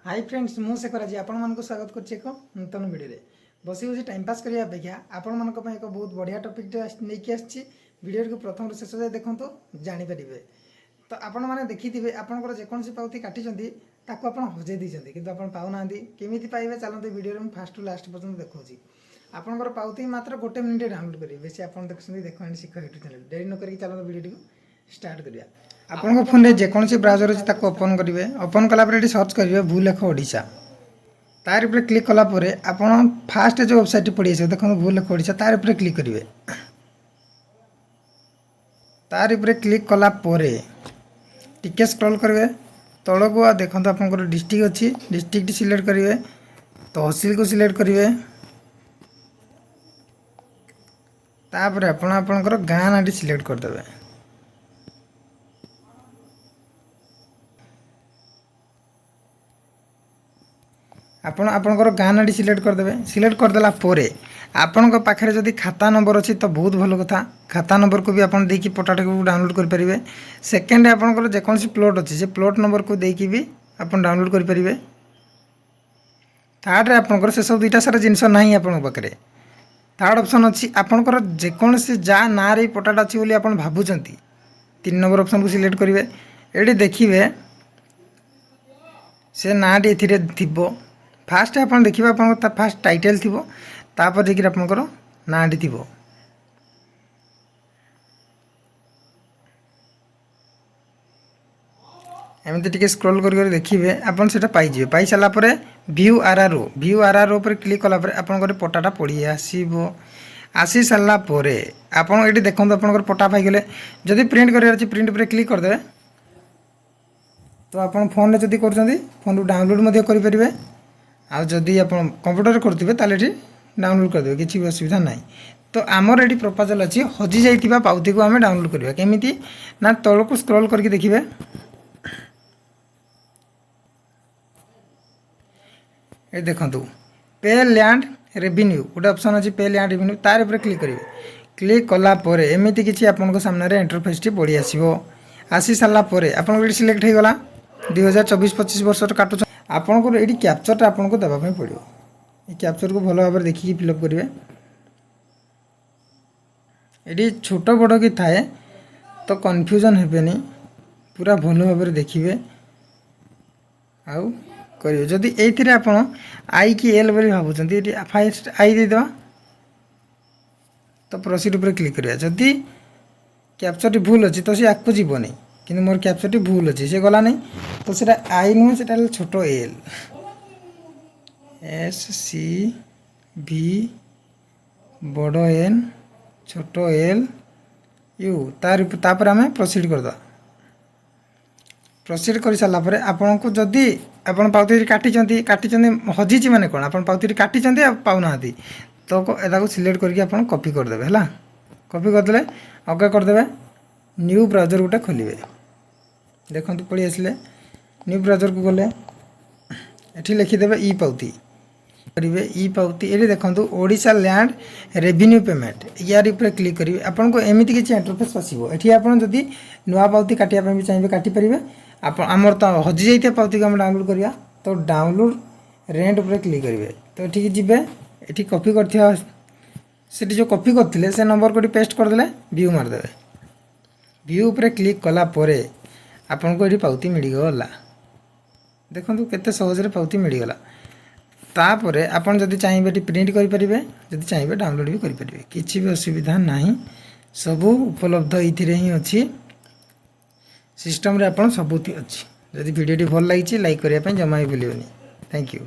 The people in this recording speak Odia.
ହାଇ ଫ୍ରେଣ୍ଡସ୍, ମୁଁ ଶେଖର। ଆଜି ଆପଣମାନଙ୍କୁ ସ୍ୱାଗତ କରୁଛି ଏକ ନୂତନ ଭିଡ଼ିଓରେ। ବସି ବସି ଟାଇମ୍ ପାସ୍ କରିବା ଅପେକ୍ଷା ଆପଣମାନଙ୍କ ପାଇଁ ଏକ ବହୁତ ବଢ଼ିଆ ଟପିକ୍ଟେ ନେଇକି ଆସିଛି। ଭିଡ଼ିଓଟିକୁ ପ୍ରଥମରୁ ଶେଷ ଯାଏ ଦେଖନ୍ତୁ, ଜାଣିପାରିବେ। ତ ଆପଣମାନେ ଦେଖିଥିବେ, ଆପଣଙ୍କର ଯେକୌଣସି ପାଉତି କାଟିଛନ୍ତି, ତାକୁ ଆପଣ ହଜେଇ ଦେଇଛନ୍ତି, କିନ୍ତୁ ଆପଣ ପାଉନାହାନ୍ତି। କେମିତି ପାଇବେ, ଚାଲନ୍ତୁ ଭିଡ଼ିଓରେ ମୁଁ ଫାଷ୍ଟରୁ ଲାଷ୍ଟ ପର୍ଯ୍ୟନ୍ତ ଦେଖାଉଛି। ଆପଣଙ୍କର ପାଉତି ମାତ୍ର ଗୋଟେ ମିନିଟ୍ରେ ଡାଉନଲୋଡ଼ କରିବେ। ବେଶୀ ଆପଣ ଦେଖୁଛନ୍ତି ଦେଖ ଆଣ୍ଡ ଶିଖ ୟୁଟ୍ୟୁବ୍ ଚ୍ୟାନେଲ୍। ଡେରି ନ କରିକି ଚାଲନ୍ତୁ, ଭିଡ଼ିଓଟିକୁ ଷ୍ଟାର୍ଟ କରିବା। ଆପଣଙ୍କ ଫୋନ୍ରେ ଯେକୌଣସି ବ୍ରାଉଜର୍ ଅଛି, ତାକୁ ଓପନ୍ କରିବେ। ଓପନ୍ କଲା ପରେ ଏଠି ସର୍ଚ୍ଚ କରିବେ ଭୂଲେଖ ଓଡ଼ିଶା। ତାର ଉପରେ କ୍ଲିକ୍ କଲା ପରେ ଆପଣ ଫାଷ୍ଟ ଯେଉଁ ୱେବସାଇଟ୍ଟି ପଡ଼ି ଆସିବ, ଦେଖନ୍ତୁ, ଭୂଲେଖ ଓଡ଼ିଶା, ତାର ଉପରେ କ୍ଲିକ୍ କରିବେ। ତାର ଉପରେ କ୍ଲିକ୍ କଲା ପରେ ଟିକେ ସ୍କ୍ରଲ୍ କରିବେ ତଳକୁ ଆଉ ଦେଖନ୍ତୁ, ଆପଣଙ୍କର ଡିଷ୍ଟ୍ରିକ୍ଟ ଅଛି। ଡିଷ୍ଟ୍ରିକ୍ଟ ସିଲେକ୍ଟ କରିବେ, ତହସିଲକୁ ସିଲେକ୍ଟ କରିବେ। ତାପରେ ଆପଣ ଆପଣଙ୍କର ଗାଁ ନାଁଟି ସିଲେକ୍ଟ କରିଦେବେ। ଆପଣ ଆପଣଙ୍କର ଗାଁ ନାଁଟି ସିଲେକ୍ଟ କରିଦେବେ। ସିଲେକ୍ଟ କରିଦେଲା ପରେ ଆପଣଙ୍କ ପାଖରେ ଯଦି ଖାତା ନମ୍ବର ଅଛି ତ ବହୁତ ଭଲ କଥା। ଖାତା ନମ୍ବରକୁ ବି ଆପଣ ଦେଇକି ପଟାଟାକୁ ଡାଉନଲୋଡ଼ କରିପାରିବେ। ସେକେଣ୍ଡ, ଆପଣଙ୍କର ଯେକୌଣସି ପ୍ଲଟ୍ ଅଛି, ସେ ପ୍ଲଟ୍ ନମ୍ବରକୁ ଦେଇକି ବି ଆପଣ ଡାଉନଲୋଡ଼ କରିପାରିବେ। ଥାର୍ଡ଼ରେ ଆପଣଙ୍କର ସେସବୁ ଦୁଇଟା ସାରା ଜିନିଷ ନାହିଁ ଆପଣଙ୍କ ପାଖରେ, ଥାର୍ଡ଼ ଅପସନ୍ ଅଛି, ଆପଣଙ୍କର ଯେକୌଣସି ଯାହା ନାଁରେ ଏଇ ପଟାଟା ଅଛି ବୋଲି ଆପଣ ଭାବୁଛନ୍ତି, 3 ନମ୍ବର ଅପସନ୍କୁ ସିଲେକ୍ଟ କରିବେ। ଏଠି ଦେଖିବେ, ସେ ନାଁଟି ଏଥିରେ ଥିବ। ଫାଷ୍ଟ ଆପଣ ଦେଖିବେ, ଆପଣଙ୍କ ତା ଫାଷ୍ଟ ଟାଇଟେଲ୍ ଥିବ, ତାପରେ ଯାଇକିରି ଆପଣଙ୍କର ନାଁଟି ଥିବ। ଏମିତି ଟିକେ ସ୍କ୍ରୋଲ୍ କରି କରି ଦେଖିବେ, ଆପଣ ସେଇଟା ପାଇଯିବେ। ପାଇସାରିଲା ପରେ ଭ୍ୟୁ ଆର୍ ଆର୍ ଓ, ଭ୍ୟୁ ଆର୍ ଆର୍ ଉପରେ କ୍ଲିକ୍ କଲା ପରେ ଆପଣଙ୍କର ପଟାଟା ପଡ଼ି ଆସିବ। ଆସି ସାରିଲା ପରେ ଆପଣ ଏଠି ଦେଖନ୍ତୁ, ଆପଣଙ୍କର ପଟା ପାଇଗଲେ। ଯଦି ପ୍ରିଣ୍ଟ କରିବାର ଅଛି, ପ୍ରିଣ୍ଟ ଉପରେ କ୍ଲିକ୍ କରିଦେବେ। ତ ଆପଣ ଫୋନ୍ରେ ଯଦି କରୁଛନ୍ତି, ଫୋନ୍ରୁ ଡାଉନଲୋଡ଼୍ ମଧ୍ୟ କରିପାରିବେ। ଆଉ ଯଦି ଆପଣ କମ୍ପ୍ୟୁଟରରେ କରୁଥିବେ, ତାହେଲେ ଏଠି ଡାଉନଲୋଡ଼୍ କରିଦେବେ, କିଛି ବି ଅସୁବିଧା ନାହିଁ। ତ ଆମର ଏଠି ପ୍ରପୋଜାଲ୍ ଅଛି, ହଜି ଯାଇଥିବା ପାଉତିକୁ ଆମେ ଡାଉନଲୋଡ଼୍ କରିବା କେମିତି ନା ତଳକୁ ସ୍କ୍ରଲ୍ କରିକି ଦେଖିବେ। ଏ ଦେଖନ୍ତୁ, ପେ ଲ୍ୟାଣ୍ଡ ରେଭିନ୍ୟୁ ଗୋଟେ ଅପସନ୍ ଅଛି, ପେ ଲ୍ୟାଣ୍ଡ ରେଭିନ୍ୟୁ, ତାର ଉପରେ କ୍ଲିକ୍ କରିବେ। କ୍ଲିକ୍ କଲା ପରେ ଏମିତି କିଛି ଆପଣଙ୍କ ସାମ୍ନାରେ ଇଣ୍ଟରଫେସ୍ଟି ପଡ଼ି ଆସିବ। ଆସି ସାରିଲା ପରେ ଆପଣଙ୍କର ଏଠି ସିଲେକ୍ଟ ହେଇଗଲା, 2024-25 ବର୍ଷର କାଟୁଛ। ଆପଣଙ୍କର ଏଇଠି କ୍ୟାପଚର୍ଟା ଆପଣଙ୍କୁ ଦେବା ପାଇଁ ପଡ଼ିବ। ଏଇ କ୍ୟାପଚର୍କୁ ଭଲ ଭାବରେ ଦେଖିକି ଫିଲ୍ଅପ୍ କରିବେ। ଏଠି ଛୋଟ ବଡ଼ କି ଥାଏ, ତ କନଫ୍ୟୁଜନ୍ ହେବେନି, ପୁରା ଭଲ ଭାବରେ ଦେଖିବେ ଆଉ କରିବେ। ଯଦି ଏଇଥିରେ ଆପଣ I କି ଏଲ୍ ବୋଲି ଭାବୁଛନ୍ତି, ଏଠି ଫାଷ୍ଟ I ଦେଇଦେବା, ତ ପ୍ରୋସିଡ଼ ଉପରେ କ୍ଲିକ୍ କରିବା। ଯଦି କ୍ୟାପଚର୍ଟି ଭୁଲ ଅଛି, ତ ସେ ଆଗକୁ ଯିବନି। କିନ୍ତୁ ମୋର କ୍ୟାପଚର୍ଟି ଭୁଲ ଅଛି, ସେ ଗଲା ନାହିଁ। ତ ସେଇଟା I ନୁହେଁ, ସେଇଟା ହେଲା ଛୋଟ ଏଲ୍। ଏସ୍ ସି ଭି ବଡ଼ ଏନ୍ ଛୋଟ ଏଲ୍ ୟୁ। ତାର ତାପରେ ଆମେ ପ୍ରୋସିଡ଼ କରିଦେବା। ପ୍ରୋସିଡ଼ କରିସାରିଲା ପରେ ଆପଣଙ୍କୁ ଯଦି ଆପଣ ପାଉତି କାଟିଛନ୍ତି, କାଟିଛନ୍ତି, ହଜିଛି, ମାନେ କ'ଣ, ଆପଣ ପାଉତି କାଟିଛନ୍ତି ଆଉ ପାଉନାହାନ୍ତି, ତ ଏଟାକୁ ସିଲେକ୍ଟ କରିକି ଆପଣ କପି କରିଦେବେ। ହେଲା, କପି କରିଦେଲେ, ଓକେ କରିଦେବେ। ନ୍ୟୁ ବ୍ରାଉଜର୍ ଗୋଟେ ଖୋଲିବେ। ଦେଖନ୍ତୁ, ପଳେଇ ଆସିଲେ। ନ୍ୟୁ ବ୍ରାଉଜର୍କୁ ଗଲେ ଏଠି ଲେଖିଦେବେ ଇ ପାଉତି କରିବେ। ଇ ପାଉତି, ଏଠି ଦେଖନ୍ତୁ, ଓଡ଼ିଶା ଲ୍ୟାଣ୍ଡ ରେଭିନ୍ୟୁ ପେମେଣ୍ଟ, ୟାରି ଉପରେ କ୍ଲିକ୍ କରିବେ। ଆପଣଙ୍କୁ ଏମିତି କିଛି ଇଣ୍ଟରଫେସ୍ ଆସିବ। ଏଠି ଆପଣ ଯଦି ନୂଆ ପାଉତି କାଟିବା ପାଇଁ ବି ଚାହିଁବେ, କାଟିପାରିବେ। ଆପଣ ଆମର ତ ହଜିଯାଇଥିବା ପାଉତିକୁ ଆମେ ଡାଉନଲୋଡ଼୍ କରିବା, ତ ଡାଉନଲୋଡ଼୍ ରେଣ୍ଟ ଉପରେ କ୍ଲିକ୍ କରିବେ। ତ ଏଠିକି ଯିବେ, ଏଠି କପି କରିଥିବା, ସେଠି ଯେଉଁ କପି କରିଥିଲେ, ସେ ନମ୍ବରକୁ ଏଠି ପେଷ୍ଟ କରିଦେଲେ, ଭ୍ୟୁ ମାରିଦେବେ। ଭ୍ୟୁ ଉପରେ କ୍ଲିକ୍ କଲା ପରେ ଆପଣଙ୍କୁ ଏଠି ପାଉତି ମିଳିଗଲା। ଦେଖନ୍ତୁ, କେତେ ସହଜରେ ପାଉତି ମିଳିଗଲା। ତାପରେ ଆପଣ ଯଦି ଚାହିଁବେ, ଏଠି ପ୍ରିଣ୍ଟ କରିପାରିବେ, ଯଦି ଚାହିଁବେ, ଡାଉନଲୋଡ଼୍ ବି କରିପାରିବେ। କିଛି ବି ଅସୁବିଧା ନାହିଁ, ସବୁ ଉପଲବ୍ଧ ଏଇଥିରେ ହିଁ ଅଛି। ସିଷ୍ଟମ୍ରେ ଆପଣ ସବୁଥି ଅଛି। ଯଦି ଭିଡ଼ିଓଟି ଭଲ ଲାଗିଛି, ଲାଇକ୍ କରିବା ପାଇଁ ଜମା ବି ଭୁଲିବେନି। Thank you.